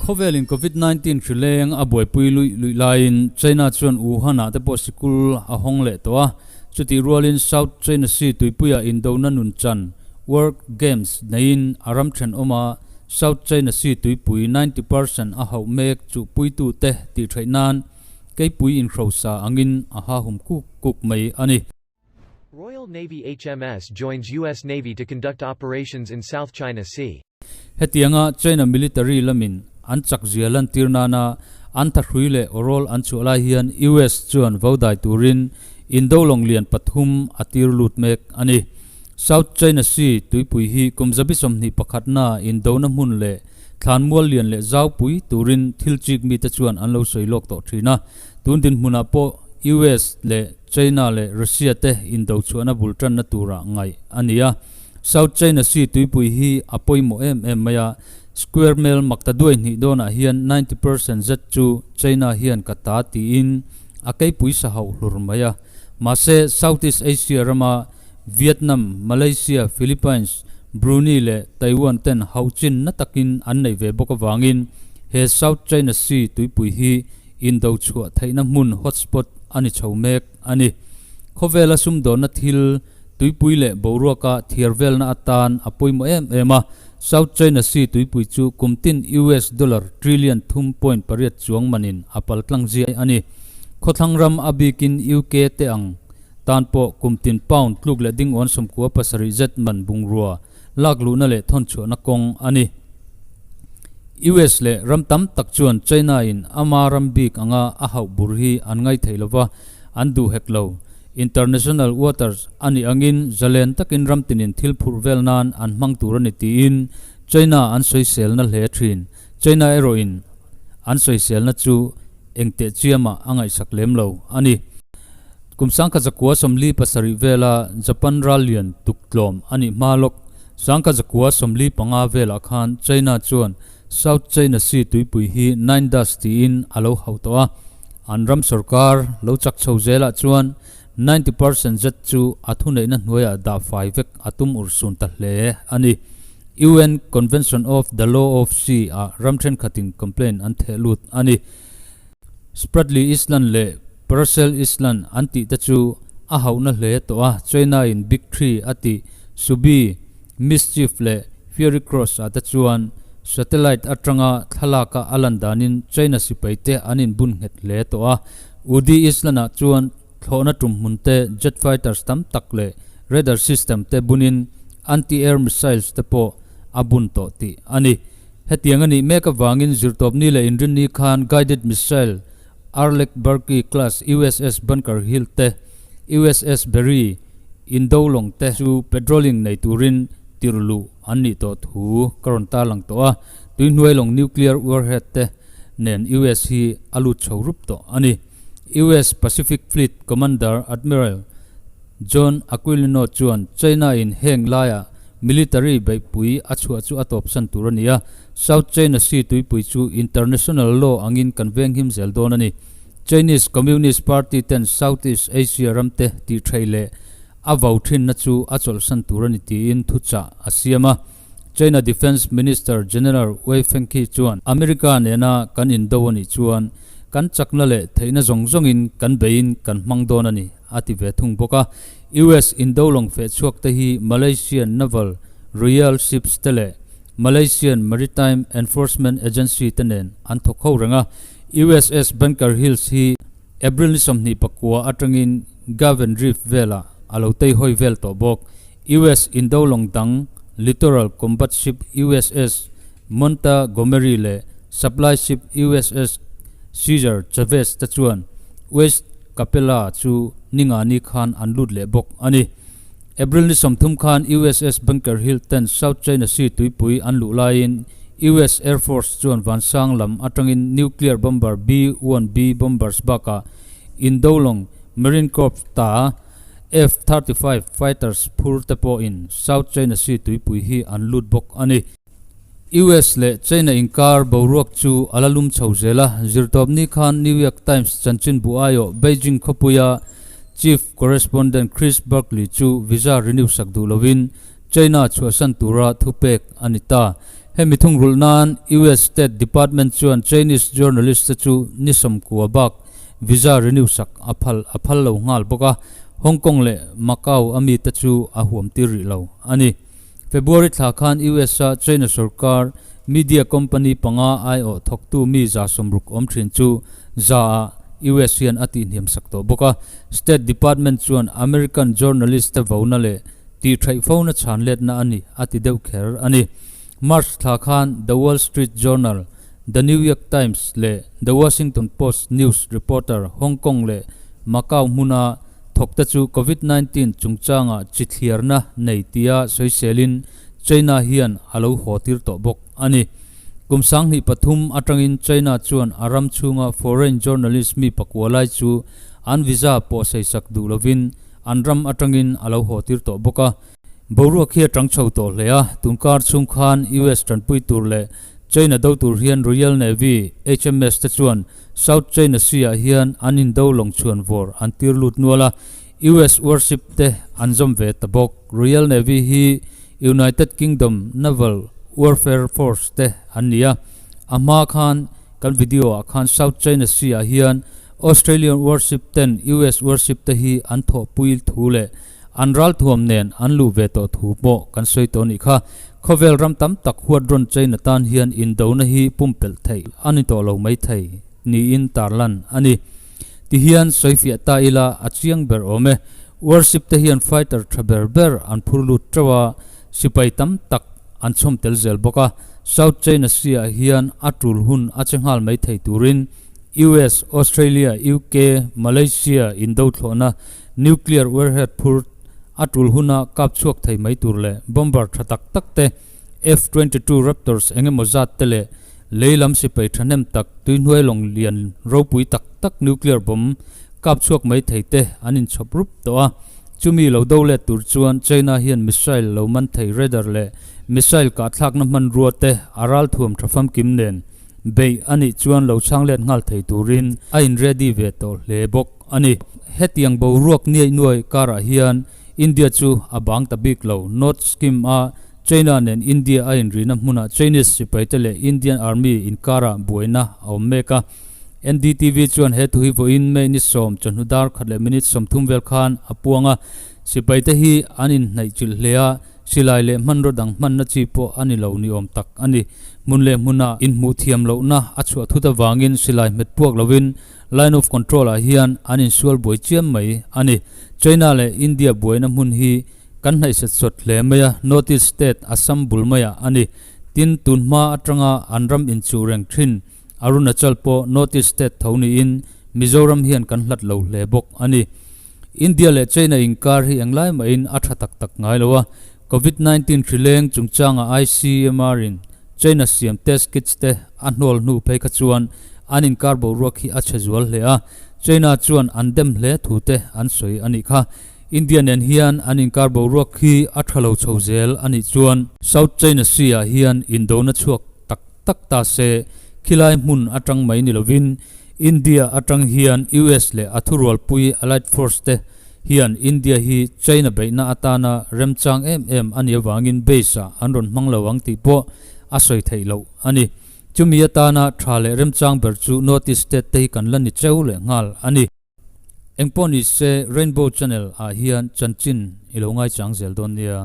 Khawvelin Covid 19 hri leng a buaipui luih luih laiin China chuan Wuhan-ah te pawh sikul a hawng leh tawh a. Chutih rualin South China Sea tuipuiah indona nun chan World Games neiin a ram thenawma South China Sea tuipui 90% a hauh mek chuhpuitute tihtheih nan keipui inhrosa angin a hahum kuk kuk mai a ni. Royal Navy HMS joins US Navy to conduct operations in South China Sea. Hetianga China military lamin an chakzia lantir nana an thahrui leh awrawl an chhuah lai hian US chuan vo dai turin indo lawng lian pathum a tir lut mek a ni. South China Sea tuipui hi kum zabi 21na indona hmun leh thlanmual lian leh zaupui turin thil chik mite chuan an lo sawi lawk tawh thin a. Tun dinhmunah pawh US leh China leh Russia te indo chhuahna bul tanna tura ngaih a ni a. South China Sea tuipui hi a pawimawh em em mai a, square mel makta duai hnih dawnah hian 90% zet chu China hian ka ta tiin a keipui sa hauh hlur mai a. Mahse, Southeast Asia rama Vietnam, Malaysia, Philippines, Brunei leh Taiwan ten hauh chin na takin an neih ve bawk avangin he South China Sea tuipui hi indo chhuah theihna hmun hotspot a ni chho mek a ni. Khawvela sumdawnna thil tuipui leh boruaka thiar velna atan a pawimawh em em a, South China Sea tuipui chu kum tin US dollar trillion thum point pariat chuang manin a pal tlang ziah a ni. Khawthlang ram a bikin UK te ang tan pawh kum tin pound tluk leh dingawn 97 zet man bungrua lak luhna leh thawn chhuahna kawng a ni. US leh ram tam tak chuan China in ama ram bik anga a hauh bur hi an ngai thei lova, an duh hek lo. International waters a nih angin zalen takin ram tinin thil phurh vel nan an hmang tur a ni tiin China an sawiselna hle thin. China erawhin an sawiselna chu engteh chiamah a ngaihsak lem lo a ni. Kum 1947 vela Japan ral lian tuktlawm a nih hma lawk 1945 velah khan China chuan South China Sea tuipui hi Nine Dash tiin a lo hauh tawh a. An ram sorkar lo chak chho zelah chuan 90% zet chu a thuneihna hnuaiah dah fai vek a tum urhsun ta hle a ni. UN Convention of the Law of Sea ah ram thenkhatin complaint an theh lut a ni. Spratly Island leh Paracel Island an tih te chu a hauhna hle tawh a, China in Big Three a tih Subi, Mischief leh Fiery Cross ah te chuan satellite atanga thlalaka a lan danin China sipai te an inbun nghet hle tawh a. Udi Island ah chuan thlawhna tum hmun te jet fighters tam tak leh radar system te bunin anti-air missiles te pawh a bun tawh tih a ni. Hetiang a nih mek avangin zirtawpni leh inrinni khan guided missile Arleigh Burke class USS Bunker Hill te, USS Barry indo lawng te chu patrolling nei turin tirh luh an nih tawh thu ka rawn tarlang tawh a, tuihnuai lawng nuclear warhead te nen US hi a lut chho rup tawh a ni. US Pacific Fleet Commander Admiral John Aquilino chuan China in heng laiah military beihpui a chhuah chu a tawpsan tur a ni a, South China Sea tuipui chu international law angin kan venghim zel dawn a ni. Chinese Communist Party ten Southeast Asia ramte tih theih leh a vau thinna chu a chawlhsan tur a ni tiin thuchah a siam a. China Defence Minister General Wei Fenghe chuan America nena kan indo a nih chuan kan chakna leh theihna zawng zawngin kan beiin kan hmang dawn a ni a ti ve thung bawk a. US indo lawng feh chhuak te hi Malaysian Naval Royal Ships te leh Malaysian Maritime Enforcement Agency te nen an thawk ho reng a. USS Bunker Hills hi April ni 29 atangin Gaven Reef velah a lo tei hawi vel tawh bawk. US indo lawng dang Littoral Combat Ship USS Montgomery leh Supply Ship USS Cesar Chavez te chuan West Capella chu ningani khan an lut leh bawk a ni. April ni 30 khan USS Bunker Hill ten South China Sea tuipui an luh laiin US Air Force chuan vansang lam atangin nuclear bomber B-1B bombers bakah indo lawng Marine Corps ta F-35 fighters phur te pawhin South China Sea tuipui hi an lut bawk a ni. US leh China inkar boruak chu a la lum chho zel a, zirtawpni khan New York Times chanchinbu aiawh Beijing khawpuia Chief Correspondent Chris Buckley chu visa renew sak duh lovin China chhuahsan tura thupek a ni ta. Hemi thungrulh nan US State Department chuan Chinese journalist te chu ni 90 bak visa renew sak a phal a phal lo nghal bawk a, Hong Kong leh Macau a mite chu a huam tir rih lo a ni. February thla khan US a China sorkar media company panga aiawh thawktu mi 60 awm thin chu za ah US hian a tihhniam sak tawh bawk a. State Department chuan American journalist te vona leh tihtheih fona chhan letna a ni a ti deuh kher a ni. March thla khan The Wall Street Journal, The New York Times leh The Washington Post news reporter Hong Kong leh Macau hmuna Thawkte chu Covid 19 chungchanga chi thliarna nei tia sawiselin China hian a lo haw tir tawh bawk a ni. Kum 2003 atangin China chuan a ram chhunga foreign journalist mi pakua lai chu an visa pawh seisak duh lovin an ram atangin a lo haw tir tawh bawk a. Boruak hi a tang chho tawh hle a, tunkar chhung khan US tanpui tur leh China do tur hian Royal Navy, HMS te chuan South China Sea ah hian an indo lawng chhuan vawr an tir lut nual a, US warship te an zawm ve ta bawk. Royal Navy hi United Kingdom Naval Warfare Force te an ni a, a hma khan kan video ah khan South China Sea ah hian Australian warship ten US warship te hi an thawhpui thu leh An ralthuam nen an luh ve tawh thu pawh kan sawi tawh nih kha. Khawvel ram tam tak huat rawn China tan hian indona hi pumpelh theih a ni tawh lo mai thei niin tarlan a ni. Tihian sawifiah ta ila a chiang ber awm e. Warship te hian fighter tha ber ber an phur lut teuh a, sipai tam tak an chhawm tel zel bawk a. South China Sea ah hian a tul hun a che nghal mai thei turin US, Australia, UK, Malaysia indo thlawhna Nuclear warhead phur a tul huna kap chhuak thei mai tur leh bomber tha tak tak te, F-22 Raptors eng emaw zat te leh lei lam sipai thahnem tak tuihnuai lawng lian ropui tak tak nuclear bomb kap chhuak mai thei te an inchhawp rup tawh a. Chumi lo do let tur chuan China hian missile lo man thei radar leh missile kahthlakna hmanrua te a ralthuam tha famkim nen beih a nih chuan lo chhang let nghal thei turin a in ready ve tawh hle bawk. A ni. Hetiang boruak niaih nuai karah hian India chu a bang ta bik lo. North Sikkim a China nen India a inrihna hmunah Chinese sipaite leh Indian Army inkarah buaina a awm mek a. NDTV chuan he thu hi vawiin May ni 10 chawhnu dar khat leh minute 30 vel khan a puang a. Sipaite hi an inhnaihchilh hle a, silai leh hmanraw dang hmanna chi pawh a ni lo ni awm tak a ni. Hmun leh hmunah inhmuh thiam lohna a chhuah thut avangin silai hmet puak lovin Line of Control ah hian an insual buai chiam mai a ni. China leh India buaina hmun hi kan hnaih set sawt hle mai a, North East state Assam bul maiah a ni. Tin, tun hma atanga an ram inchuh reng thin Arunachal pawh North East state tho niin Mizoram hian kan hlat lo hle bawk a ni. India leh China inkar hi englai mahin a tha tak tak ngai lo a, Covid 19 hrileng chungchanga ICMR in China siam test kits te a hnawl hnu phei kha chuan an inkar boruak hi a chhe zual hle a, China chuan an dem hle thu te an sawi a nih kha. India nen hian an inkar boruak hi a tha lo chho zel a nih chuan South China Sea ah hian indona chhuak tak tak ta se khilai hmun atang mai ni lovin India atang hian US leh a thurualpui Allied Force te hian India hi China beihna atana remchang em em a nih avangin base ah an rawn hmang lo ang tih pawh a sawi theih loh a ni. Chumi atana tha leh remchang ber chu North East state te hi kan la ni cheu leh nghal a ni. Engpawh ni se Rainbow Channel ah hian chanchin i lo ngaichang zel dawn nia.